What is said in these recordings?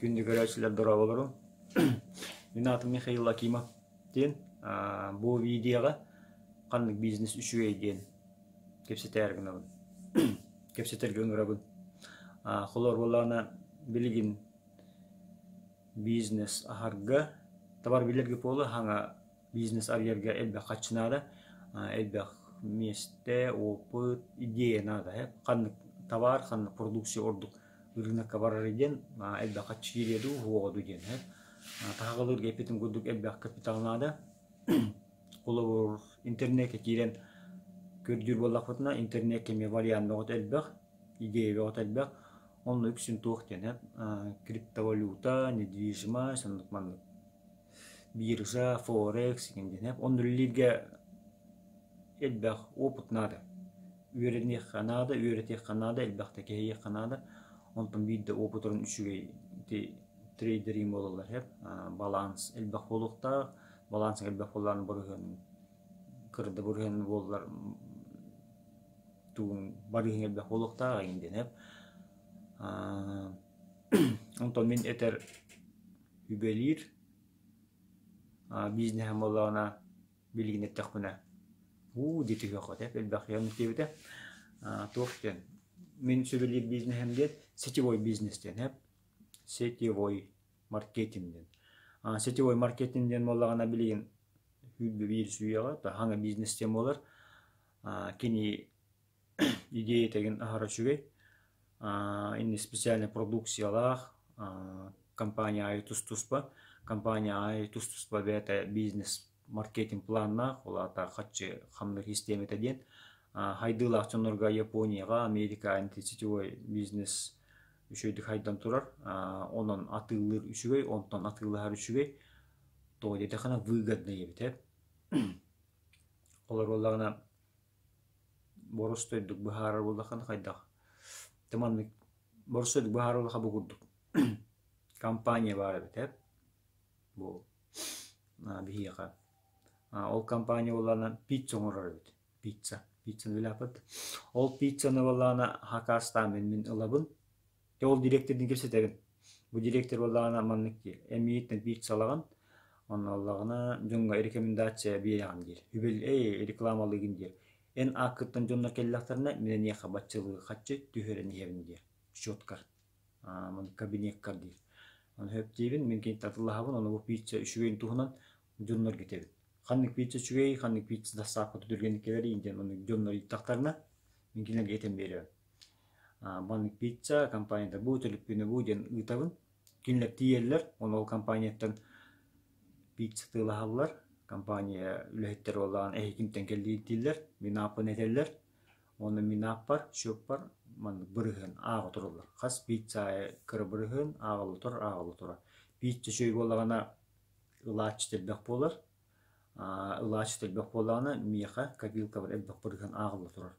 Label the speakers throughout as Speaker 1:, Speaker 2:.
Speaker 1: Күндү көрөөччүлэр дорооболорун. Мин аатым Михаил Акимов диэн. Бу видеоҕа ханнык бизнес үчүгэй диэн кэпсэтээр гынабын. Кэпсэтэргэ ыҥырабын. Холобур буоллаҕына билигин бизнес аһарга табар билэргэ буола хаҥа бизнес арыйарга элбэх харчы наада, элбэх миэстэ, опыт, идея наада. Ханнык табаар, ханнык продукция ордук ырыынакка барарый диэн элбэх харчы киириэ дуу, уһуоҕа дуу диэн. Таһаҕалыырга эппитим курдук элбэх капитал наада. Холобур, интернеккэ киирэн көрдүүр буоллахпытына, интернеккэ эмиэ вариант бөҕөтө элбэх, идея бөҕөтө элбэх. Онно үксүн туох диэн, криптовалюта, недвижимость, оннук маннык биржа, форекс диэн онно үлэлииргэ элбэх опыт наада. Үөрэниэххэ наада, үөрэтиэххэ наада, элбэхтэ кэһэйиэххэ наада. Онтон биирдэ опытырын үчүгэй ити трейдеринг буолаллар иһэр. Баланс элбэх буолуохтаах. Баланс элбэх буоллаҕына бырыһыан кыра да бырыһыан буоллар тугун барыһыҥ элбэх буолуохтаах эҥин диэн иһэр. Онтон мин этэр үбэлиир бизнеһим буоллаҕына билигин эттэхпинэ уу дии түһүөххэ этэ элбэх диэбитэ туох диэн мин сүбэлиир бизнеһим диэн сетевой бизнес диэн эп сетевой маркетинг диэн сетевой маркетинг диэн буоллаҕына билигин 21 үйэҕэ хаҥа бизнес диэн буолар кини Идиэйэтигин аһара үчүгэй, инньэ специальнай продукциялаах компания аайы тус-туспа, компания аайы тус-туспа бэйэтэ бизнес маркетинг планнаах, ол аата харчы хамныыр систиэмэтэ диэн. Хайдыылаах дьоннорго Японияҕа, Америка антисетевой бизнес үчүгэйдик хайдан турар. Онон атыылыыр үчүгэй, онтон атыылаһар үчүгэй. Тоҕо диэтэххинэ выгодно эбит ээ. Олор буоллаҕына Боростуойдук быһаарар буоллаххына хайдах? Ты маннык боростуойдук быһаарар буоллахха бу курдук компания баар эбит ээ бу биһиэхэ. Ол компания буоллаҕына пицца оҥорор эбит пицца. Пиццаны билээппит. Ол пиццаны буоллаҕына хакаастаан мин ылабын. Дьэ ол дириэктэрдиин кэпсэтэбин. Бу дириэктэр буоллаҕына маннык диир: "Эмиийиттэн пиццалаҕын, онно буоллаҕына дьоҥҥо рекомендация биэрэҕин" диир. "Үбэл эй, рекламалыыгын" диир. "Эн ааккыттан дьоннор кэллэхтэринэ, мин эйиэхэ баччалыы харчы түһэрэн иһэбин" диир. Счеткар, маннык кабинеккар диир. Ону сөп диибин, мин киниттэн атыллаһабын, ону бу пицца үчүгэйин туһунан дьоннорго этэбин. Ханнык пицца үчүгэй, ханнык пицца доставката түргэнник кэлэрий диэн ону дьоннор ыйыттахтарына, мин кинилэргэ этэн биэрэбин. Маннык пицца компанията бу, төлөппүөнэ бу диэн ыытабын. Кинилэр тиийэллэр, ону ол компанияттан пицца атыылаһаллар. Компания үлэһиттэрэ буоллаҕына эһигинтэн кэллиир дииллэр, мин ааппын этэллэр. Уонна мин ааппар, счеппар маннык бырыһыан ааҕа тураллар. Хас пицца аайы кыра бырыһыан ааҕылла турар, ааҕылла турар. Пицца үчүгэй буоллаҕына ылааччыта элбэх буолар. Ылааччыта элбэх буоллаҕына миэхэ копилкабар элбэх бырыһыан ааҕылла турар.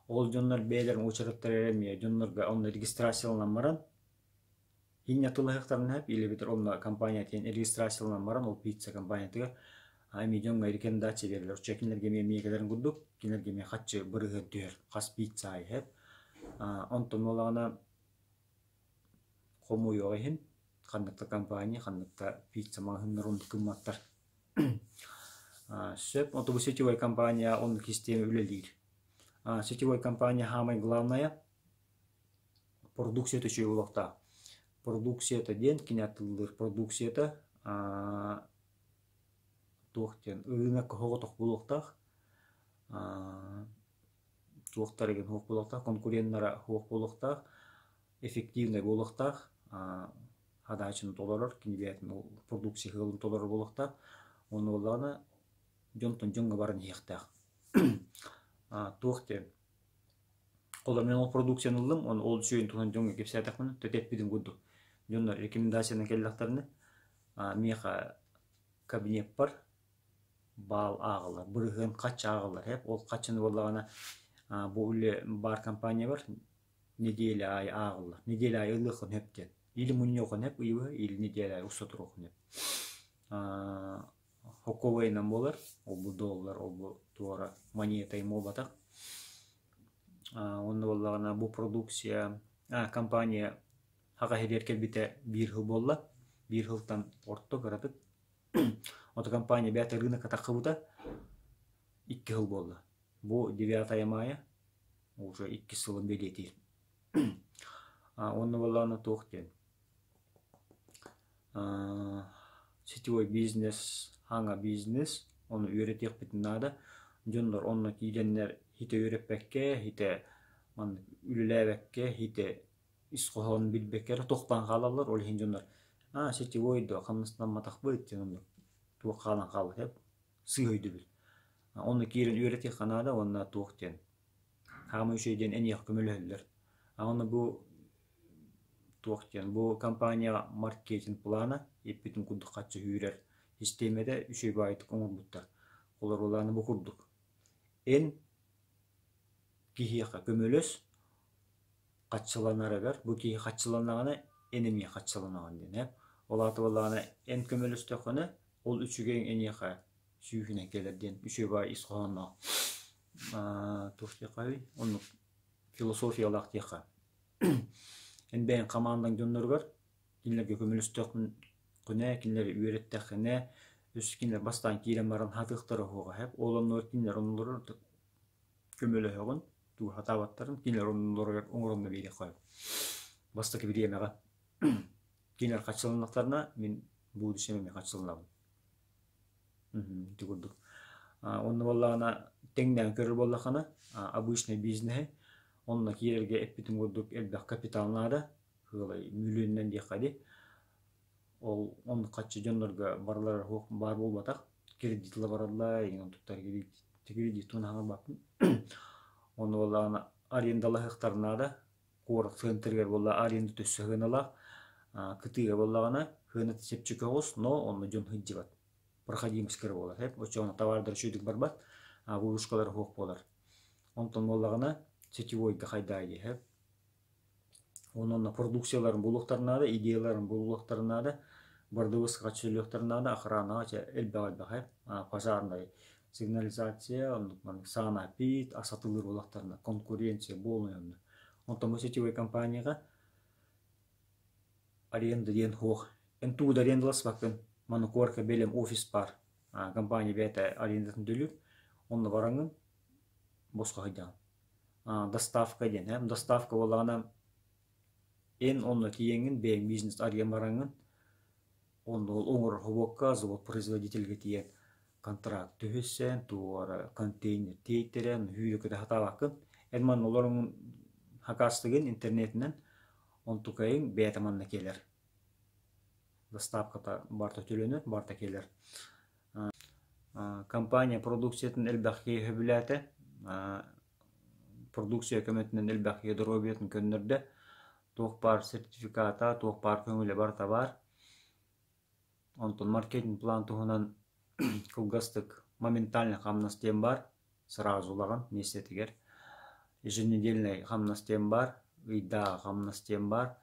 Speaker 1: Ол дьоннор бэйэлэрин уочараттара эрэ эмиэ дьоннорго онно регистрацияланан баран инньэ тыллаһыахтарын сөп или эбэтэр онно компания диэн регистрацияланан баран ол пицца компаниятыгар эмиэ дьоҥҥо рекомендация биэрэллэр. Оччо кинилэргэ эмиэ эмиэ кэлэрин курдук кинилэргэ эмиэ харчы бырыһыан түһэр хас пицца аайы сөп. Онтон буоллаҕына хомуйуох иһин ханнык да компания, ханнык да пицца маҕаһыыннар оннук гымматтар. Сөп, оту бу сетевой компания оннук систиэмэ үлэлиир. Сетевой компания саамай главное продукцията үчүгэй буолуохтаах. Продукцията диэн кини атыылыыр продукцията туох диэн ырыынакка соҕотох буолуохтаах. Туохтар игин суох буолуохтаах, конкуреннара суох буолуохтаах, эффективнэй буолуохтаах. Хадаачыны толорор, кини бэйэтин ол продукция сыалын толорор буолуохтаах. Онно буоллаҕына дьонтон дьоҥҥо баран иһиэхтээх. Туох диэн Холобур, мин ол продукцияны ыллым, ону ол үчүгэйин туһунан дьоҥҥо кэпсээтэхпинэ, тэппитим курдук. Дьоннор рекомендациянан кэллэхтэринэ, миэхэ кабинеппар баал ааҕыллар, бырыһыан хаччы ааҕыллар. Ол хаччыны буоллаҕына бу үлэ баар компаниябар нэдиэлэ аайы ааҕыллар. Нэдиэлэ аайы ылыаххын сөп диэн. Или мунньуоххун сөп ыйы или нэдиэлэ аайы уста туруоххун сөп. Хокковайынан буолар, ол бу доллар, ол бу туора монета буолбатах. Онно буоллаҕына бу продукция, компания Саха сиригэр кэлбитэ биир сыл буолла. Биир сылтан орто кыратык. Ото компания бэйэтэ рынокка тахсыбыта 2 сыл буолла. Бу 9 мая уже иккис сылын бэлиэтиир. Уонна буоллаҕына туох диэн сетевой бизнес, хаҥа бизнес, ону үөрэтиэхпитин наада. Дьоннор онно киирэннэр хитэ үөрэппэккэ, хитэ маннык үлэлээбэккэ, хитэ ис хоһоонун билбэккэ эрэ тохтоон хаалаллар. Ол иһин дьоннор аа сетевой дуо, хамнастамматахпыт диэн оннук туох хаалан хаалбыт сыыһа өйдөбүл. Онно киирэн үөрэтиэххэ наада уонна туох диэн хаамыы үчүгэй диэн эйиэхэ көмөлөһөллөр. Уонна бу туох диэн бу компанияҕа маркетинг плана эппитин курдук хаччы үүрэр систиэмэтэ үчүгэй баҕайытык оҥорбуттар. Олоруулааны бу курдук. Эн киһиэхэ көмөлөс, хаччыланарыгар, бу киһи хаччыланнаҕына эн эмиэ хаччыланаҕын диэн ээ. Ол аата буоллаҕына эн көмөлөстөххүнэ ол үчүгэйиҥ эйиэхэ сүүһүнэн кэлэр диэн үчүгэй баҕайы ис хоһоонноох туох диэххэ оннук философиялаах диэххэ. Эн бэйэҥ хамаандаҥ дьонноругар кинилэргэ көмөлөстөххүнэ, кинилэри үөрэттэххинэ, өссө кинилэр бастаан киирэн баран хатыахтара уһуоҕа сөп. Ол оннугар кинилэр оннуларын көмөлөһөҕүн, тугу сатаабаттарын кинилэр оннуларыгар оҥорон да биэриэххэ сөп. Бастакы бириэмэҕэ кинилэр хаччыланнахтарына, мин будущем эмиэ хаччыланабын. Ити курдук. Онно буоллаҕына тэҥнээн көрөр буоллаххына, обычный бизнеһи онно киирэргэ эппитим курдук элбэх капитал наада, сыалай мөлүйүөнүнэн диэххэ дии. Ол оннук хаччы дьоннорго барылара суох баар буолбатах. Кредит ыла бараллар, эҥин туттар кредит туһунан хаҥарбаппын. Онно буоллаҕына арендалаһыахтарын наада. Куорат центригэр буолла аренда төссө сыаналаах. Кытыыга буоллаҕына сыаната чэпчэки оҕус, но онно дьон сылдьыбат. Проходимость кыра буолар. Оччоҕуна товардар үчүгэйдик барбат, выручкалара суох буолар. Онтон буоллаҕына сетевойга хайдаай диэһэ. Онон продукцияларын булуохтарын наада, идеяларын булуохтарын наада, бардыбыска сөйлүөхтэрин наада, охранаҕа чэ элбэх элбэх пожарнай сигнализация, оннук маннык санэпид, асатылыыр буоллахтарына конкуренция буолуой онно. Онтон бу сетевой компанияҕа аренда диэн суох. Эн тугу да арендаласпаккын, манна куоракка бэлэм офис баар. Компания бэйэтэ арендатын төлүүр, онно бараҥҥын босхо сылдьаҕын. Доставка диэн ээ. Доставка буоллаҕына эн онно тиийэҥҥин бэйэҥ бизнес арыйан бараҥҥын онно ол оҥорор собуокка завод производительгэ тиийэн контракт түһүссэн туора контейнер тиэйтэрэн сүүрэ-көтө сатаабаккын. Эн манна олороҥҥун хакаастыгын интернетинэн онтукайыҥ бэйэтэ манна кэлэр. Доставката барыта төлөнөр, барыта кэлэр. Компания продукциятын элбэх киһи сөбүлээтэ. Продукция көмөтүнэн элбэх киһи доруобуйатын көннөрдө. Туох баар сертификата, туох баар көҥүлэ барыта баар. Онтон маркетинг план туһунан кылгастык моментальный хамнас диэн баар. Сразу ылаҕын миэстэтигэр. Еженедельный хамнас диэн баар, ыйдааҕы хамнас диэн баар.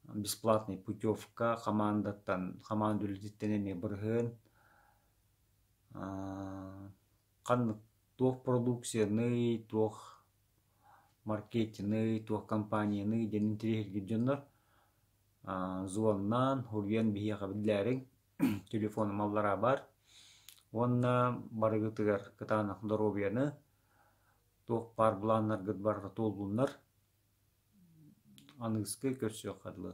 Speaker 1: Бесплатный путевка хамаандаттан, хамаанда үлэтиттэн эмиэ бырыһыан. Ханнык туох продукцияный, туох маркетиный, туох компанияный диэн интэриэһиргиир дьоннор звоннаан, суруйан биһиэхэ биллээриҥ. Телефоным аллараа баар. Уонна барыгытыгар кытаанах доруобуйаны, туох баар былааннаргыт барыта туоллуннар. Аныгыскы көрсүөххэ дылы.